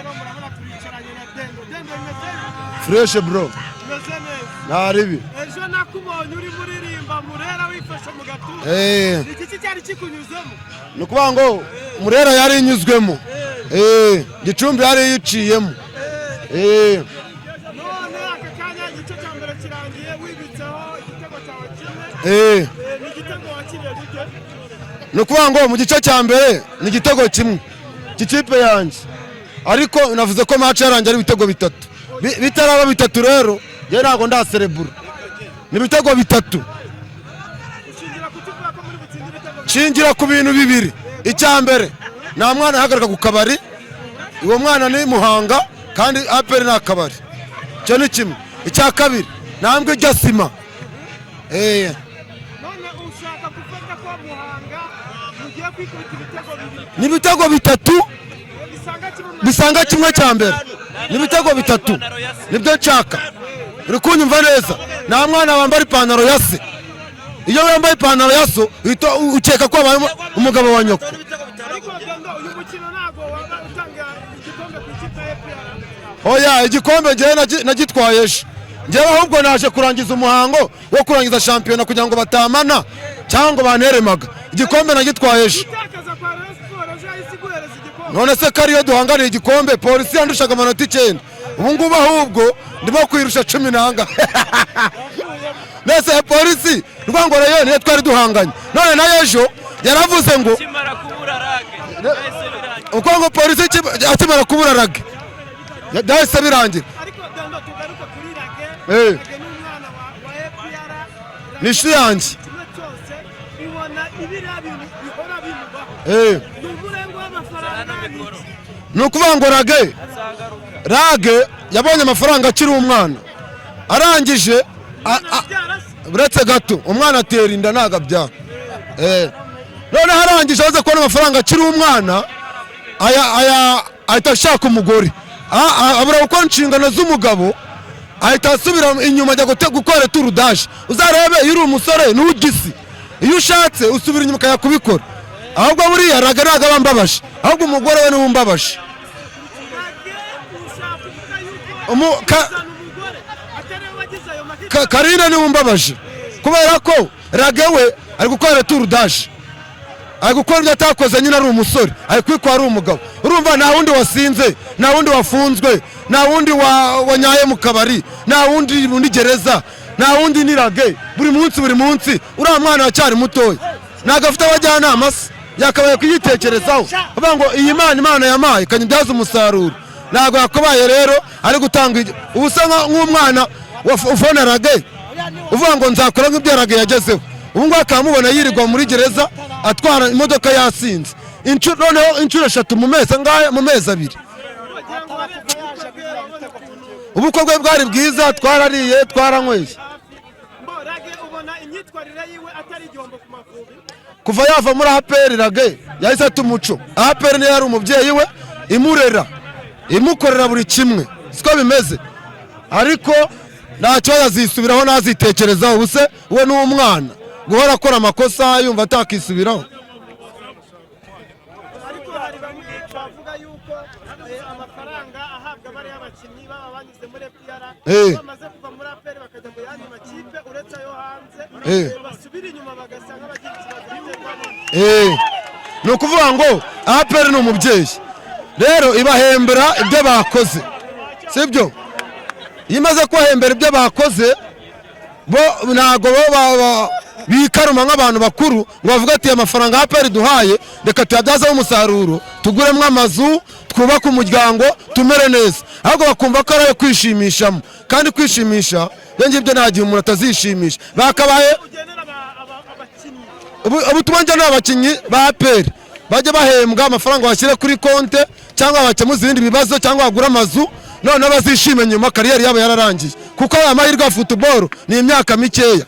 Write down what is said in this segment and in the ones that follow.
Rero murabona turicaranye na Dendo. Dendo, bimeze bite? Fresh, bro. Bimeze neza. Nta ribi. Ejo nakubonye uri muririmba Murera, wifashe mu gatuza. Iki ki cyari kikunyuzemo? Ni ukuvuga ngo Murera yari inyuzwemo. Gicumbi yari yiciyemo. None aka kanya igice cya mbere kirangiye wibitseho igitego cyawe kimwe. Ni igitego wakiriye gute? Ni ukuvuga ngo mu gice cya mbere ni igitego kimwe cy'ikipe yanjye, ariko navuze ko match yarangiye ari ibitego bitatu. Bitaraba bitatu rero, njyewe ntabwo ndaserebura. Ni ibitego bitatu. Ushingira kukivuga ko muri butsinde ibitego? Nshingira ku bintu bibiri. Icya mbere, nta mwana ahagarika ku kabari. Uwo mwana ni Muhanga, kandi APR ni akabari. Icyo ni kimwe. Icya kabiri, ntambwe ijya sima. None ushaka kuvuga ko Muhanga mugiye kwikubita ibitego bibiri? Ni ibitego bitatu. Bisanga kimwe? Bisanga kimwe cya mbere. Ni ibitego bitatu, nibyo nshaka. Uri kunyumva neza? Nta mwana wambara ipantaro ya se. Iyo wambaye ipantaro ya so, uhita ukeka ko wabaye umugabo wa nyoko. Ariko Dendo, uyu mukino ntabwo waba utanga igikombe ku ikipe ya APR? Oya, igikombe njyewe nagitwaye ejo. Njyewe ahubwo naje kurangiza umuhango wo kurangiza shampiyona kugira ngo batamana cyangwa ngo banteremaga. Igikombe nagitwaye ejo. Gutakaza kwa Rayon Sport ejo yahise iguhereza igikombe? None se ko ariyo duhanganiye igikombe? Polisi yandushaga amanota 9, ubu ngubu ahubwo ndimo kwirusha 10 nanga nese polisi rwango. Rayon niyo twari duhanganye, none nayo ejo yaravuze ngo Akimara kubura Rage byahise birangira. Uko ngo polisi akimara kubura Rage byahise birangira. Ariko Dendo, tugaruke kuri Rage. Rage ni umwana wa APR. Ni inshuti yanjye. Kimwe cyose ubona ibiriya bintu bihora bimubaho, ni umurego w'amafaranga, ni iki? Ni ukuvuga ngo Rage yabonye amafaranga akiri umwana, arangije Abyara se? Uretse gato, umwana atera inda, ntabwo abyara. Noneho arangije, aza kubona amafaranga akiri umwana, aya ahita ashaka umugore. Abura gukora inshingano z'umugabo, ahita asubira inyuma, ajya gukora turudaje. Uzarebe, iyo uri umusore ntugisi, iyo ushatse usubira inyuma ukajya kubikora. Ahubwo buriya Rage ntabwo aba ambabaje, ahubwo umugore we niwe umbabaje. Rage ushaka kuvuga yuko kuzana umugore atari we wagize ayo mahitamo? Karine niwe umbabaje, kubera ko Rage we ari gukora turudaje, ari gukora ibyo atakoze nyine ari umusore, ari kwikora ari umugabo. Urumva, nta wundi wasinze, nta wundi wafunzwe, nta wundi wanyaye mu kabari, nta wundi muri gereza, nta wundi, ni Rage. Buri munsi, buri munsi. Uriya mwana aracyari mutoya, ntabwo afite abajyanama se? Yakabaye kuyitekerezaho, avuga ngo iyi Imana yampaye ikanyibyaza umusaruro. Ntabwo yakabaye rero ari gutanga ubu usa nk'umwana ufona Rage, uvuga ngo nzakora nk'ibyo Rage yagezeho. Ubu ngubu akaba amubona yirirwa muri gereza, atwara imodoka yasinze, noneho inshuro eshatu mu mezi angahe, mu mezi 2. Wagira ngo waje kubona ukuntu Ubukwe bwe bwari bwiza, twarariye, twaranyweye. Mbo Rage, ubona imyitwarire yiwe atari igihombo ku Mavubi? Kuva yava muri APR, Rage yahise ata umuco. APR niyo yari umubyeyi we, imurera, imukorera buri kimwe, siko bimeze? Ariko nta kibazo, azisubiraho, ntazitekerezaho. Ubuse we ni umwana, guhora akora amakosa yumva atakisubiraho? Ariko hari bamwe bavuga yuko amafaranga ahabwa bariya bakinnyi baba banyuze muri APR, bamaze kuva muri APR bakajya mu yandi makipe uretse ayo hanze, basubira inyuma bagasa nk'abagira ikibazo, biterwa n'iki? Ni ukuvuga ngo APR ni umubyeyi rero, ibahembera ibyo bakoze, sibyo? Iyo imaze kubahembera ibyo bakoze, bo ntabwo bo bikaruma nk'abantu bakuru ngo bavuge ati: "Amafaranga APR duhaye, reka tuyabyazeho umusaruro, tuguremo amazu, twubake umuryango, tumere neza." Ahubwo bakumva ko ari ayo kwishimishamo, kandi kwishimisha ibyo ngibyo nta gihe umuntu atazishimisha. Bakabaye Ugenera abakinnyi. Ubutumwa njya ni abakinnyi ba APR bajye bahembwa amafaranga, bashyire kuri konte, cyangwa bakemuze ibindi bibazo, cyangwa bagure amazu, noneho bazishime nyuma carrière yabo yararangiye, kuko aya mahirwe ya football ni imyaka mikeya.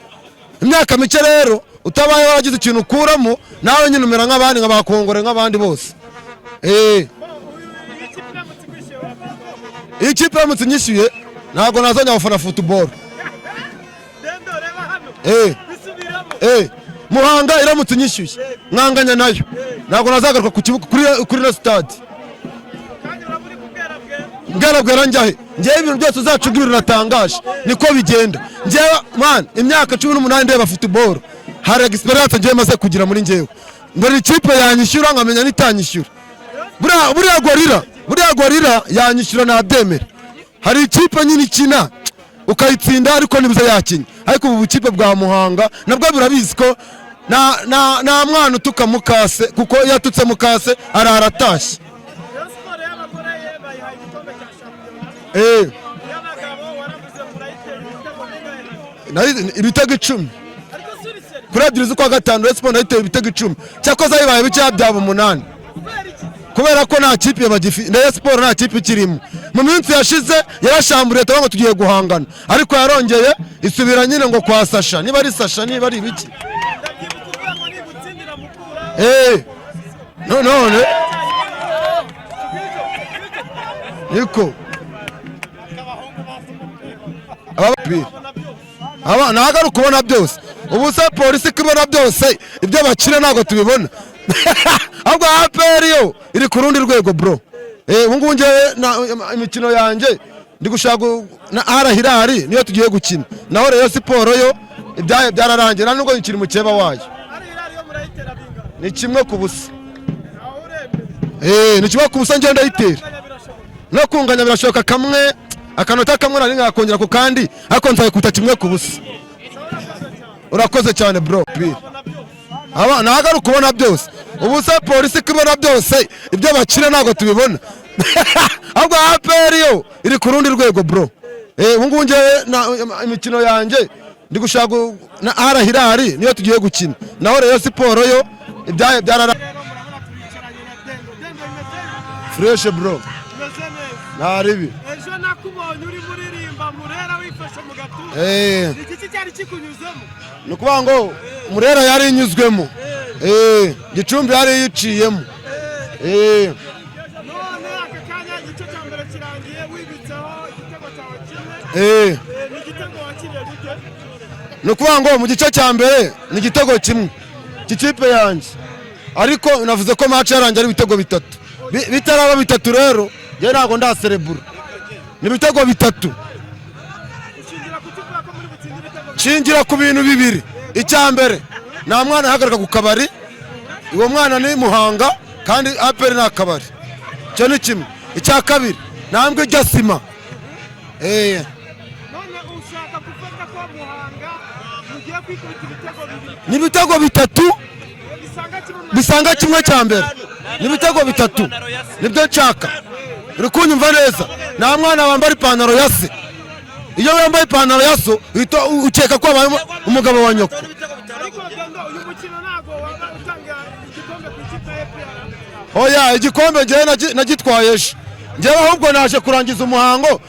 Imyaka mike rero, utabaye waragize ikintu ukuramo, nawe nyine umera nk'abandi, nka bakongore, nk'abandi bose. Iyi kipe iramutse ikwishyuye wakwitwara? Iyi kipe iramutse inyishyuye, ntabwo nazajya gufana football. Dendo, reba hano. Bisubiramo. Muhanga iramutse inyishyuye nkanganya nayo, ntabwo nazagaruka ku kibuga, kuri ino stade. Kandi uraba uri kubwerabwera. Mbwira njyahe? Njyewe ibintu byose uzacuga ibintu natangaje niko bigenda. Njyewe man, imyaka 18 ndeba football, hari experience njyewe maze kugira muri njyewe. Mbere ikipe yanyishyura nkamenya n'itanyishyura. Buriya Gorilla yanyishyura nabyemera. Hari ikipe nyine ikina ukayitsinda ariko nibuze yakinnye, ariko ubu bukipe bwa Muhanga nabwo burabizi ko nta mwana utuka mukase, kuko iyo atutse mukase arara atashye. Rayon Sport y'abagore ye bayihaye igikombe cya shampiyona. Iy'abagabo waravuze ngo urayitera ibitego bingahe? Ibitego 10. Ariko suri seri. Kuri 2 z'ukwa gatanu Rayon Sport nayiteye ibitego 10, cyakoze bibaye bikeya byaba 8. Kubera iki? Kubera ko nta kipe bagifite. Rayon Sport nta kipe ikirimo. Mu minsi yashize yarashamburiye tuvuga ngo tugiye guhangana, ariko yarongeye isubira nyine ngo kwa Sasha, niba ari Sasha, niba ari ibiki. Ndabyibuka uvuga ngo nigutsindira Mukura. No, none niko aba aba ntabwo ari ukubona byose. Ubu se polisi ko ibona byose, ibyo bakina ntabwo tubibona. Ahubwo APR yo iri ku rundi rwego, bro. Ubu ngubu njyewe imikino yanjye ndi gushaka na Al Hilal niyo tugiye gukina, naho Rayon Sport yo ibyayo byararangiye, nta nubwo ikiri mukeba wayo. Ari irari yo murayitera bingana? Ni 1-0. Aho uremeye? Ni 1-0, ngenda ndayitera. Kunganya birashoboka? No kunganya birashoboka, kamwe akanota kamwe nari nkakongera ku kandi, ariko nzayikuta 1-0. Urakoze cyane, bro. Aba ntabwo ari ukubona byose. Ubu se polisi ko ibona byose, ibyo bakina ntabwo tubibona. Ahubwo APR yo iri ku rundi rwego, bro. Ubu ngubu njyewe imikino yanjye ndi gushaka na Al Hilal niyo tugiye gukina, naho Rayon Sport yo ibyayo byararangiye. Rero murabona turicaranye na Dendo. Dendo, bimeze bite? Fresh, bro. Bimeze neza. Nta ribi. Ejo nakubonye uri muririmba Murera wifashe mu gatuza. Iki cyari kikunyuzemo? Ni ukuvuga ngo Murera yari inyuzwemo. Gicumbi yari yiciyemo. None aka kanya igice cya mbere kirangiye wibitseho igitego cyawe kimwe. Ni igitego wakiriye gute? Ni ukuvuga ngo mu gice cya mbere ni igitego kimwe cy'ikipe yanjye, ariko navuze ko match yarangiye ari ibitego bitatu. Bitaraba bitatu rero njyewe ntabwo ndaserebura, ni ibitego bitatu. Ushingira ku kivuga ko muri butsinde ibitego? Nshingira ku bintu bibiri. Icya mbere, nta mwana ahagarika ku kabari, uwo mwana ni Muhanga kandi APR ni akabari. Icyo ni kimwe. Icya kabiri, nta mbwa ijya sima. None ushaka kuvuga ko Muhanga mugiye kwikubita ibitego bibiri? Ni ibitego bitatu. Bisanga kimwe. Bisanga kimwe cya mbere, ni ibitego bitatu, nibyo nshaka. Uri kunyumva neza? Nta mwana wambara ipantaro ya se. Iyo wambaye ipantaro ya so uhita ukeka ko wabaye umugabo wa nyoko. Ariko Dendo, uyu mukino ntabwo waba utanga igikombe ku ikipe ya APR? Oya, igikombe njyewe nagitwaye ejo. Njyewe ahubwo naje kurangiza umuhango wo